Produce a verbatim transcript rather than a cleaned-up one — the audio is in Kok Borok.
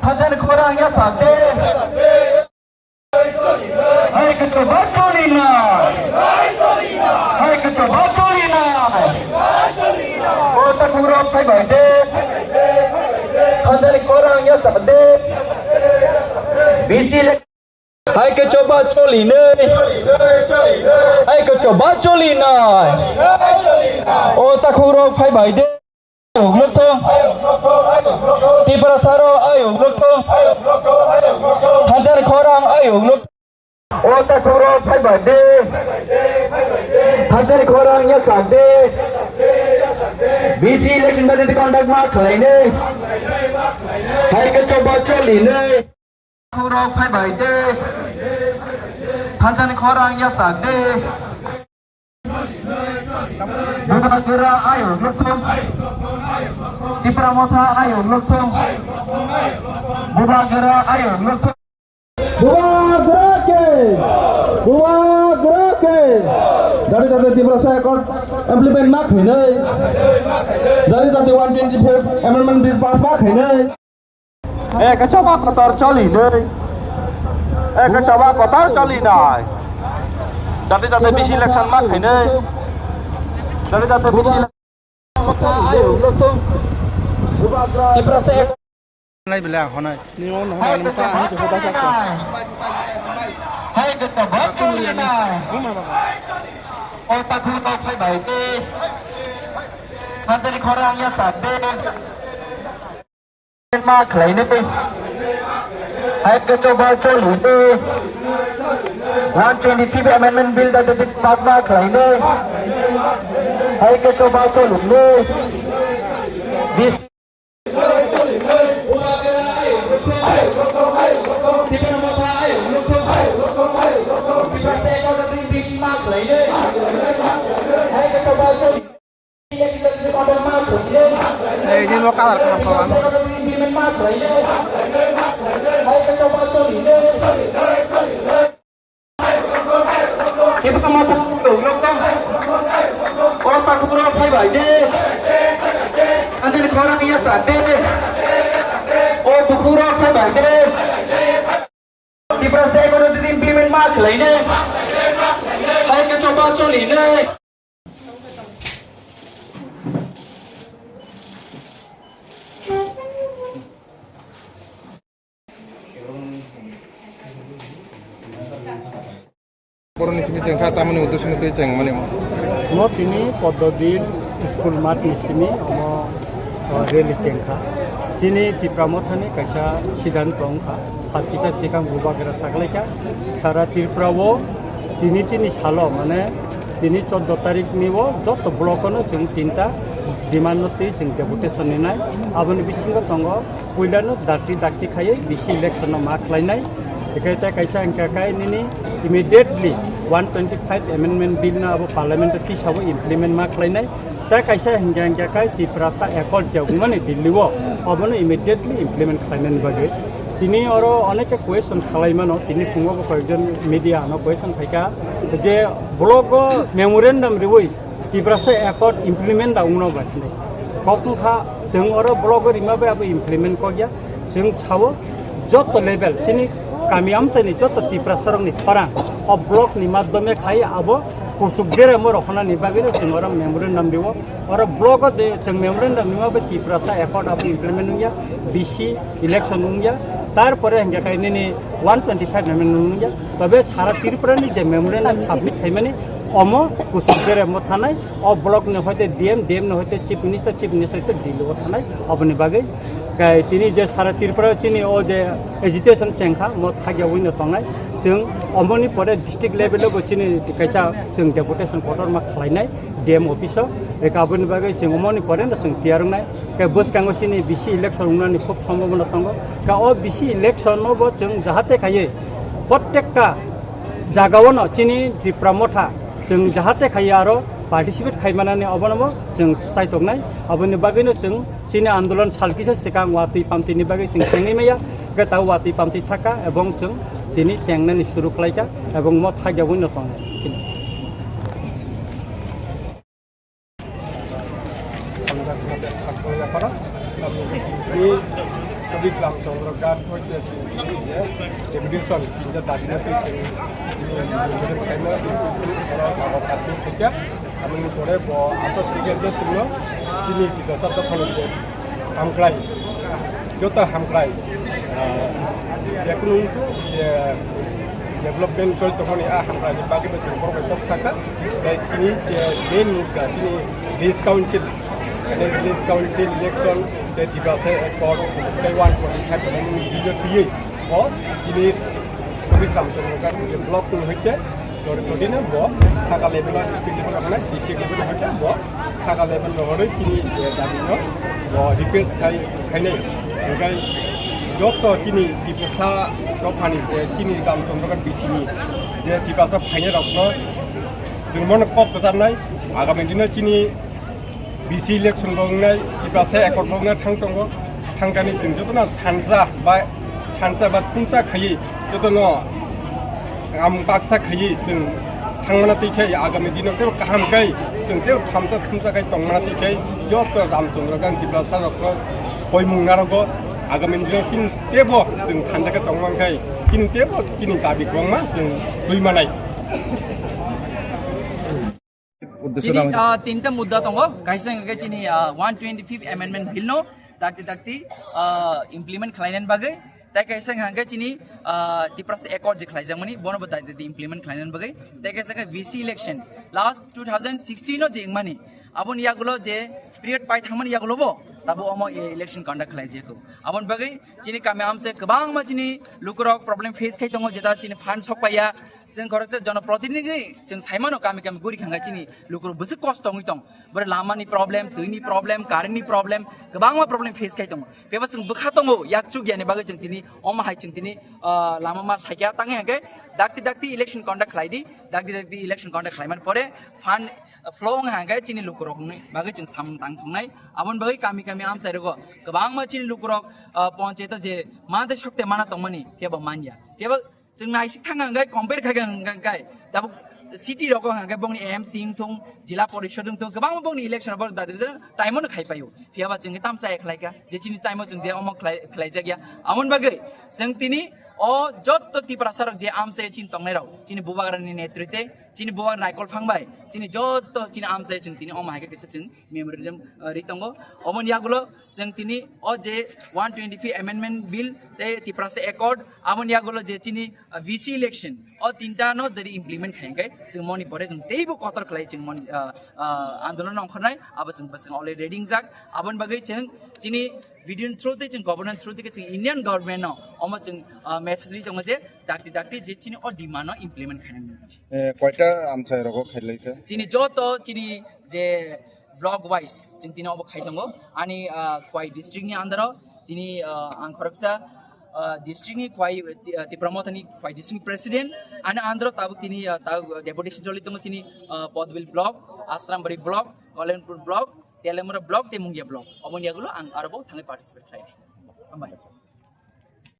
Thansa ni khorang ya sa de. Hai kechoba choli na. Hai kechoba choli na. O takhurok phai bai de. Thansa ni khorang ya sa de. B C le. Hai kechoba choli ne. Hai kechoba choli na. O takhurok phai bai de. Ayok nukthung. Tiprasa rok ayok nukthung. Thansa ni khorang ayok nukthung. O takhurok phai bai de. Thansa ni khorang ya sa de. B C election dati conduct ma khlai ne. Hai kechoba choli ne. Khorok phai bai de. Thansa ni khorang ya sa de. Bubagra ayok nukthung. Tipra Motha ayok nukthung. Bubagra ayok nukthung. Bubagra ke! Bubagra ke! Dati dati Tiprasa Accord implement ma khainai. Dati dati one twenty-four amendment bill pass ma khainai. Eke choba kotor choli nei. Eke choba kotor choli nai. Jate jate B C election ma khainai. Jate jate B C election. Tiprasa ek. Nai bela honai. Ni on honai ni ka han chu ba sa. Hai ke choba choli nai. O ta thu to phai bai te. Hajari khorang ya sa te. Ma khlainai. Hai kechoba choli de. One twenty-fifth Amendment Bill da de pass ma khlainai. Hai kechoba choli de. This Ei, ini mau kalar kahan kawan. O bukhuk rok phai bai de. Tiprasa Accord dati implement ma khlainai. Hai kechoba choli nai. Boroni simi chengkha tamoni uddesho ni twi chengmani. Mo tini Poddo Din school mat ni simi omo, o, rally chengkha. Chini Tipra Mothani kaisa siddhanto wngkha. Sat kisa sikang bubagra saklaikha. Sara Tripura o tini tini salo, mane tini choddo tarik ni o joto block no chwng tinta demand no twi chwng deputation ni nai. Aboni bisingo tongo puilano dakti dakti khaiwi B C election no ma khlainai. Hwnkhe tei kaisa hwnkha khe nini immediately one twenty-five amendment bill no abo parliament o tisabo implement ma khlainai. Tei kaisa hingkha hingkha khe Tiprasa Accord je wngmani Delhi o, obono immediately implement khlainani bagwi. Tini oro onekta question khalai mano, tini phungo bo koyekjon media ano question khaikha je block o memorandum riwi Tiprasa Accord implement da wngno ba hinwi. Kok wngkha chwng oro block o rima bai abo implement kokya, chwng sao joto level chini kami amchaini joto Tiprasa rokni khorang o block ni madhyome khai abo kuchuk beremo rohonani bagwino chwng oro memorandum riwo. Oro block o de chwng memorandum rima bai Tiprasa Accord abo implement wngya, B C election wngya, tarpore hingkha khe nini one twenty-five amendment wngya. Tobe sara Tripura ni je memorandum submit khaimani omo kuchuk beremo thanai, o block ni hoite D M, D M ni hoite Chief Minister, Chief Minister hoite Delhi o thanai, oboni bagwi kai tini je sara Tripura chini o je agitation chengkha, mo thagya wino tongnai. Chwng omoni pore district level o bo chini kaisa chwng deputation kotorma khlainai D M office o. Eka aboni bagwi chwng omoni pore no chwng tiyar wngnai. Kai bwskango chini B C election wngnani khub sombhabona tongo. Ka o B C election no bo chwng jahate khaiwi prottekta Jagao no chini Tipra Motha chwng jahate khai aro participate khai manani obono bo chwng chaitok nai. Aboni bagwi no chwng chini andolon sal kisa swkang watwi pamtwi ni bagwi chwng chengwi maya, hwnkhe ta watwi pamtwi thaka ebong chwng tini chengnani suru khlaika ebong mo thakjagwi no tongnai chini. Hamjak hamjak khakchangya phano. Ni Sadiq Ramchandra Ghat hoite chini je deputation tinta dagina twi chini chini deputation saima deputation sara baba sati thikya. Amoni pore bo asa srikhe je chini chini kita sata phano je hamkrai. Joto hamkrai, ah, jekhunu wngkhu je development choli tongmani a hamkrai ni bagwi bo chwng borok bai kok saka. Tei tini je main mudda tini village council, tini village council election tei Tiprasa Accord tei one forty five amendment bill o twiwi bo tini Sadiq Ramchandra Ghat je block ni hoite Tor-, todino bo saka level o district level o hwnai, district level o hwnai bo saka level o hwnwi tini, eh, dabi no bo request khai, khainai. Hwnkhe joto chini Tiprasa dophani je chini Ramchandra Ghat B C ni je Tiprasa phainai rokno chwng bono kok kwcharnai. Agami dino chini B C election bo wngnai, Tiprasa Accord bo wngnai thang tongo. Thangkani chwng jotono thansa ba, thansa ba thumsa khaiwi jotono kam baksa khaiwi chwng thangmana twi khe agami dino teibo kaham khe chwng teibo thansa thumsa khai tongmana twi khe joto Ramchandra Ghat Tiprasa rokno koimung narogo. Agami dino chini teibo chwng thansa khe tongmang khai chini teibo chini dabi kwbangma chwng twi manai. Uddesho Chini, tangwi ah, tinta mudda tongo. Kaisa hwnkhe chini, ah, one twenty-fifth Amendment Bill no dakti dakti, ah, implement khlainani bagwi. Tai kaisa hwnkhe chini, ah, Tiprasa Accord je khlaijakmani, bono bo dakti dakti implement khlainani bagwi. Tai kaisa hwnkhe V C election last two thousand sixteen no je wngmani, aboni yagulo je period pai thangmani yagulo bo tabo omo e-, election conduct khlaijak. Aboni bagwi chini kami amse kwbangma chini lukurok problem face khai tongo, jeta chini fund sok paiya, Chwng khoroksa jonoprotinidhi chwng saimano kami kami guri khangkha chini lukurok bwswk kosto wngwi tong. Bwrwi lamani problem, twini problem, currentni problem, kwbangma problem face khai tongo. Phiya ba chwng bwkha tongo, yak chukya ni bagwi chwng tini omo hai chwng tini, ah, lama ma saikha tangwi hwnkhe dakti dakti election conduct khlai di, dakti dakti election conduct khlaimani pore fund flow wng hwnkhe chini lukurokni bagwi chwng samung tang thungnai. Aboni bagwi kami kami amchai rogo kwbangma chini lukurok, ah, ponchayato je mantwi sokte mana tongmani phiya ba manya. Phiya ba Chwng naisik thang hwnkhe compare khai hwnkhe tabuk city rogo hwnkhe bongni M C wngthung, jila porishod wngthung, kwbangma bongni election rok da da time no khai paio. Phiya ba chwng tamsa ek khlaika je chini time o chwng je omo khlai khlaijakya. Amoni bagwi chwng tini o jotto Tiprasa rok je amchai chini tongnai rok chini bubagrani netrite chini bubagra Naikol Phang bai chini jotto chini amchai chwng tini omo hai khe kisa chwng memorandum, uh, ri tongo. Omoni yagulo chwng tini o je one twenty-fifth Amendment Bill tei Tiprasa Accord, aboni yagulo je chini, uh, V C election, o tinta no deri implement khai hwnkhe chwng moni pore chwng teibo kotor khlai chwng moni, uh, uh, andolon ongkhornai abo chwng bwswk already wngjak. Aboni bagwi chwng chini video through tei chwng government through tei chwng Indian government no omo chwng, uh, message ri tongo je dakti dakti je chini o demand no implement khainani. Eh, koita amchai rogo khailai khe? Chini joto chini je block wise chwng tini obo khai tongo. Ani, ah, Khwai district ni under o tini, ah, ang khoroksa, ah, district ni Khwai, ah, Tipra Motha ni Khwai district ni president. Ani under o tabuk tini, ah, tabuk deputation choli tongo chini, ah, Podbil block, Asrambari block, Kalenpur block, Telemura block, tei Mungia block. Omoni yagulo ang aro bo thangwi participate khlai. Hambai.